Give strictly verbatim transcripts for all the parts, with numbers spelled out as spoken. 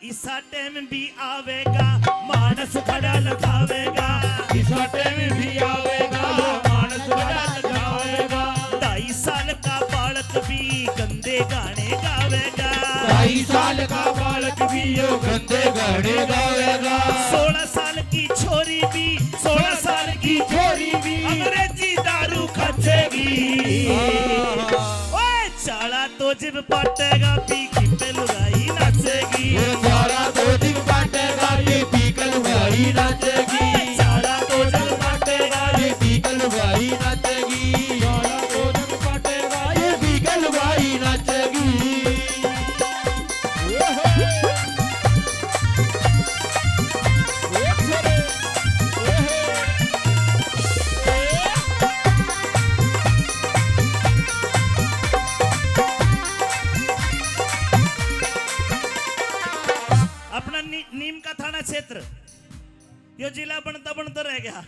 इसा टाइम भी आवेगा, मानस खड़ा लखावेगा। इसा टाइम भी आवेगा, मानस खड़ा लखावेगा। ढाई साल का बालक भी गंदे गाने गावेगा। ढाई साल का बालक भी यो गंदे गाने गावेगा। सोलह साल की छोरी भी, सोलह साल की छोरी भी अंग्रेजी दारू खाचेगी। हाँ। ओए, चाला तो जिब पाटेगा, पी की पे लुगाई नाचेगी। ये चाला तो जिब पाटेगा, ये पी के लुगाई नाचेगी। चाला तो जिब पाटेगा, ये पी के लुगाई नाचेगी। चाला तो जिब पाटेगा, ये पी के लुगाई नाचेगी। ओहो। अपना नी-, नीम का थाना क्षेत्र, यो जिला बनता बनता रह गया।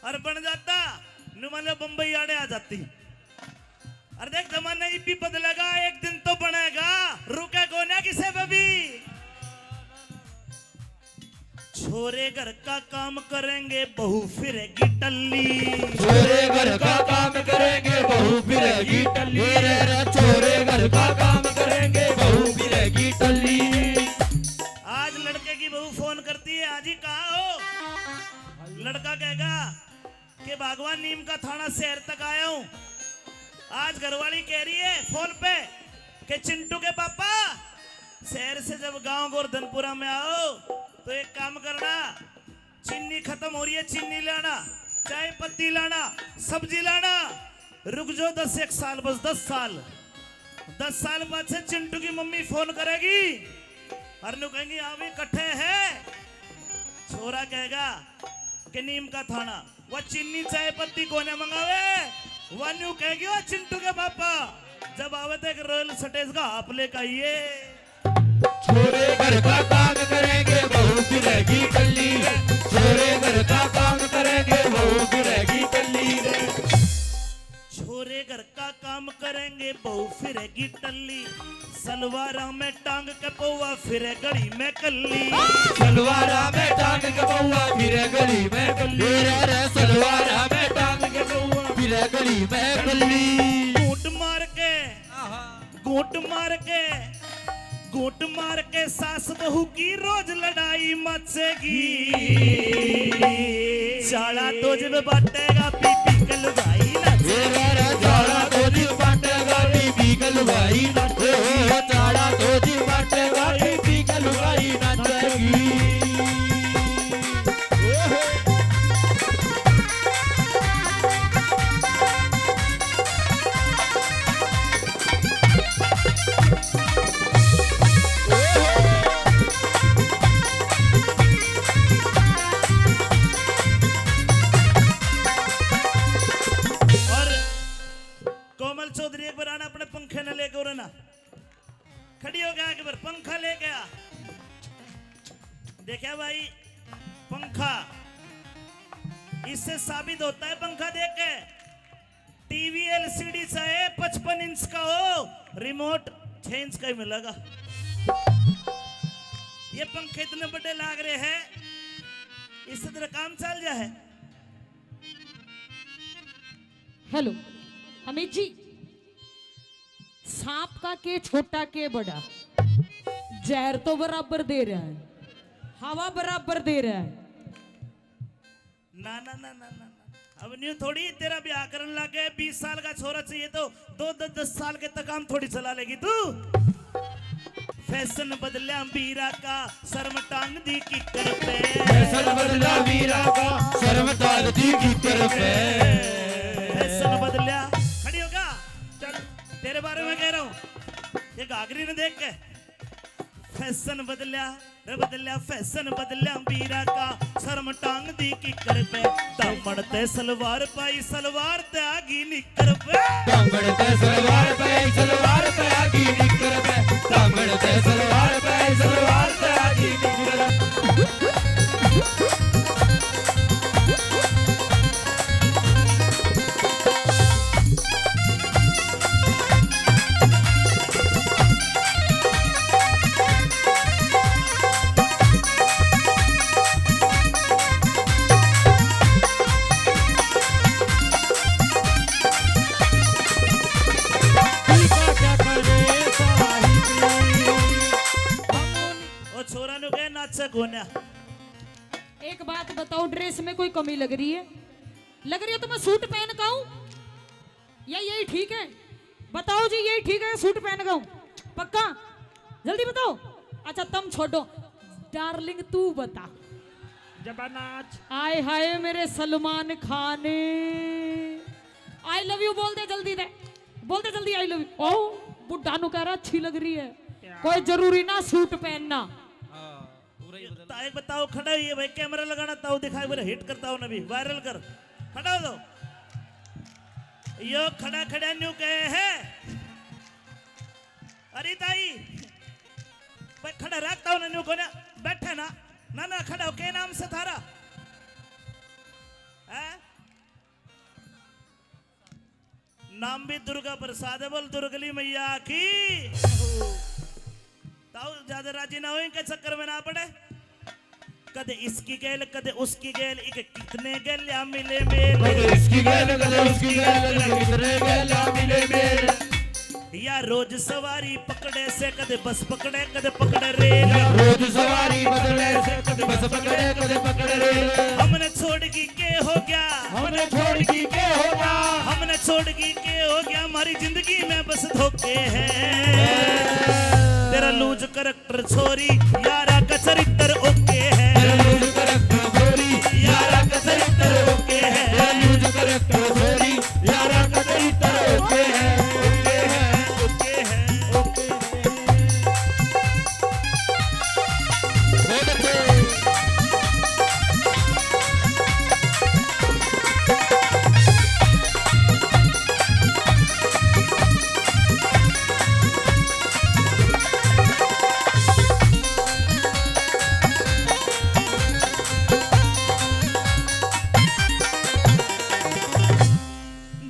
और बन जाता, नु मान लो बम्बई आड़े आ जाती। और देख, जमाना इब भी बदलेगा, एक दिन तो बनेगा, रुके कोन्या किसे पे भी। छोरे घर का काम करेंगे, बहू फिरेगी टल्ली। छोरे घर का काम करेंगे, बहू फिरेगी टल्ली। रे, रे, छोरे घर का काम करेंगे, बहू फिरेगी टल्ली। आज लड़के की बहू फोन करती है, "आजी, कहाँ हो?" लड़का कहेगा कि भगवान नीम का थाना शहर तक आया हूँ। आज घरवाली कह रही है फोन पे कि चिंटू के पापा, शहर से जब गांव गोरधनपुरा में आओ तो एक काम करना, चीनी खत्म हो रही है, चीनी लाना, चाय पत्ती लाना, सब्जी लाना। रुक जाओ दस एक साल, बस दस साल। दस साल बाद से चिंटू की मम्मी फोन करेगी और नु कहेंगी, "हाँ भी कट्ठे है?" छोरा कहेगा कि नीम का थाना, वह चीनी चाय पत्ती कोने मंगावे, वह न्यू कह गयो चिंटू के पापा, जब आवे तो एक रॉयल सटेज का हाफ लेकर आइए। छोरे घर का काम करेंगे, बहू फिरेगी टल्ली। छोरे घर का काम करेंगे, बहू फिरेगी टल्ली। छोरे घर का काम करेंगे, बहू फिरेगी टल्ली। सलवारा में टांग के पौवा फिरे गली में कल्ली। सलवारा में टांग के पौवा फिरे गली में कल्ली। रे, रे, सलवारा में टांग के पौवा फिरे गली में कल्ली। घूंट मार के, घूंट मार के, घूंट मार के सास बहू की रोज लड़ाई मचेगी। चाला तो जिब बाटेगा, पी पी के लुगाई नाचेगी। चाला तो जिब बाटेगा, पी पी के लुगाई नाचेगी। चाला तो जिब बाटेगा, पी पी के लुगाई नाचेगी। और कोमल चौधरी, एक बार आना अपने पंखे न लेके और ना खड़ी हो गया, एक बार पंखा लेके आ। देखा भाई, पंखा, इससे साबित होता है, पंखा देख के टीवी एलसीडी चाहे पचपन इंच का हो, रिमोट छह इंच का ही मिलेगा। ये पंखे इतने बड़े लाग रहे हैं, इससे तेरा काम चल जाए। हेलो अमित जी, सांप का के छोटा के बड़ा, जहर तो बराबर दे रहा है, हवा बराबर दे रहा है। ना, ना, ना, ना, ना, ना। अब न्यू थोड़ी तेरा ब्याह करन लाग गए, बीस साल का छोरा चाहिए तो दो, दस, दस साल के तक काम थोड़ी चला लेगी तू। फैशन बदल्या बीरा का, शर्म टांग दी किकर पे। फैशन बदल्या बीरा का, शर्म टांग दी किकर पे। फैशन बदल्या, खड़ी होगा, चल, तेरे बारे में कह रहा हूँ, ये घाघरी ने देख के। फैशन बदल्या रे बदल्या, फैशन बदल्या बीरा का, शर्म टांग दी किकर पे। दामन ते सलवार पाई, सलवार ते आ गई निकर पे। दामन ते सलवार पाई, सलवार ते आ गई निकर पे। दामन ते सलवार पाई, सलवार ते आ गई निकर पे। छोरा नु कहे नाचे कोन्या। एक बात बताओ, ड्रेस में कोई कमी लग रही है? लग रही है तो मैं सूट पहन के आऊं? या यही ठीक है? बताओ जी, यही ठीक है सूट पहन के आऊं? पक्का? जल्दी बताओ। अच्छा तुम छोड़ो, डार्लिंग तू बता। जबा नाच। आय हाय मेरे सलमान खान, आई लव यू बोल दे जल्दी दे, बोल दे जल्दी आई लव यू। ओ बुढ़ा नु कह रहा अच्छी लग रही है, कोई जरूरी ना सूट पहनना। हाँ, पूरा ही बदल। ताऊ बताओ, खड़ा हुई है भाई, कैमरा लगाना, ताऊ दिखाए, बोले हिट करता हो ना भी, वायरल कर, खड़ा हो जाओ। यो खड़ा खड़ा न्यू कहे है, अरे ताई भाई खड़ा रखता हो ना न्यू को ना, बैठे ना ना ना, खड़ा हो, के नाम से थारा है? नाम भी दुर्गा प्रसाद है, बोल दुर्गली मैया की। ताऊ ज्यादा राजी ना हो, इनके चक्कर में ना पड़े। कदे इसकी गैल, कदे उसकी गैल, इके कितने गैल्या मिले मेल। कदे इसकी गैल, कदे उसकी गैल, इके कितने गैल्या मिले मेल। या रोज सवारी पकड़े से, कदे बस पकड़े, कदे पकड़े रेल। या रोज सवारी पकड़े से, कदे बस पकड़े, कदे पकड़े रेल। हमने छोड़ की के हो गया? हमने छोड़ की के हो गया? हमने छोड़ की के हो गया? हमारी जिंदगी में बस धोखे हैं। तेरा लूज करैक्टर छोरी, यारा का चरित्र ओके है। तेरा लूज करैक्टर छोरी, यारा का चरित्र ओके है। तेरा लूज करैक्टर छोरी, यारा का चरित्र ओके है। ओके है, ओके है, ओके है। बहुत अच्छे।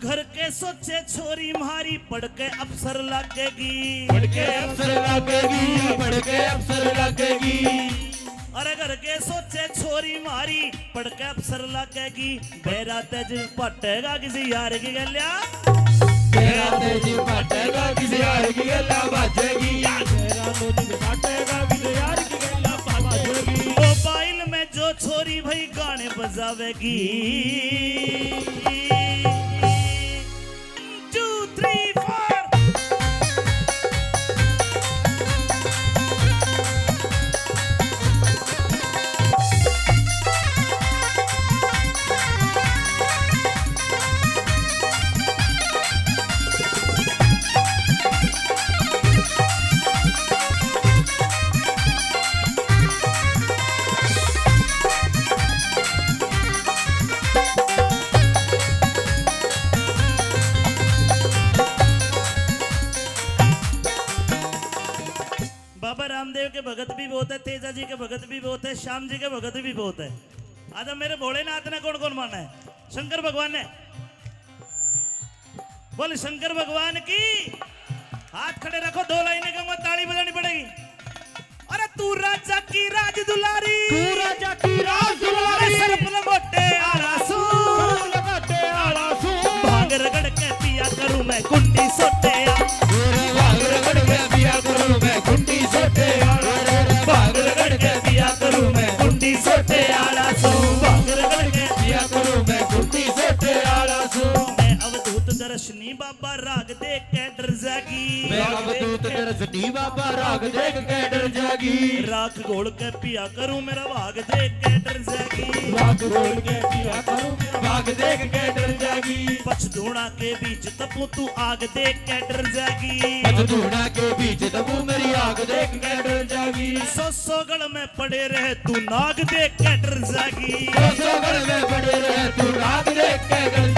घर के सोचे छोरी म्हारी पढ़ के अफसर लागेगी। पढ़ के अफसर लागेगी, पढ़ के अफसर लागेगी। अरे घर के सोचे छोरी म्हारी पढ़ के अफसर लागेगी। बेरा तेज पटेगा किसी यार की गैल्या। बेरा तेज पटेगा किसी यार की गैल्या भाजेगी। बेरा तेज पटेगा किसी यार की गैल्या भाजेगी। मोबाइल में जो छोरी भाई गाने बजावेगी। Two, three, four। बाबा रामदेव के भगत भी बहुत है, तेजा जी के भगत भी बहुत है, श्याम जी के भगत भी बहुत है। आजा मेरे भोलेनाथ ने कौन कौन माना है? शंकर भगवान ने। बोल शंकर भगवान की। हाथ खड़े रखो, दो लाइनें कहूंगा, ताली बजानी पड़ेगी। अरे तू राजा की राज दुलारी, तू राजा की राज दुलारी। अरे सरप लंगोटे आला सू, सरप लंगोटे आला सू। भांग रगड़ के पिया करूं मैं कुंडी सोटे आ। भांग रगड़ के पिया करूं मैं कुंडी सोटे आ। भांग रगड़ के पिया करूं मैं कुंडी सोटे आला सू। भांग रगड़ के पिया करूं मैं कुंडी सोटे आला सू। मैं अवधूत दर्शनी बाबा राग देख के डर जागी। मैं अवधूत दर्शनी बाबा राग देख के डर जागी। राख घोल के पिया करूं मेरा भाग देख के डर जागी। राख घोल के पिया करूं मेरा भाग देख के डर जागी। पछधूणा के बीच तपू तू आग देख के डर जागी। पछधूणा के बीच तपू मेरी आग देख के डर जागी। सौ सौ गल में पड़े रहे तू नाग देख के डर जागी। सौ सौ गल में पड़े रहे तू नाग देख के डर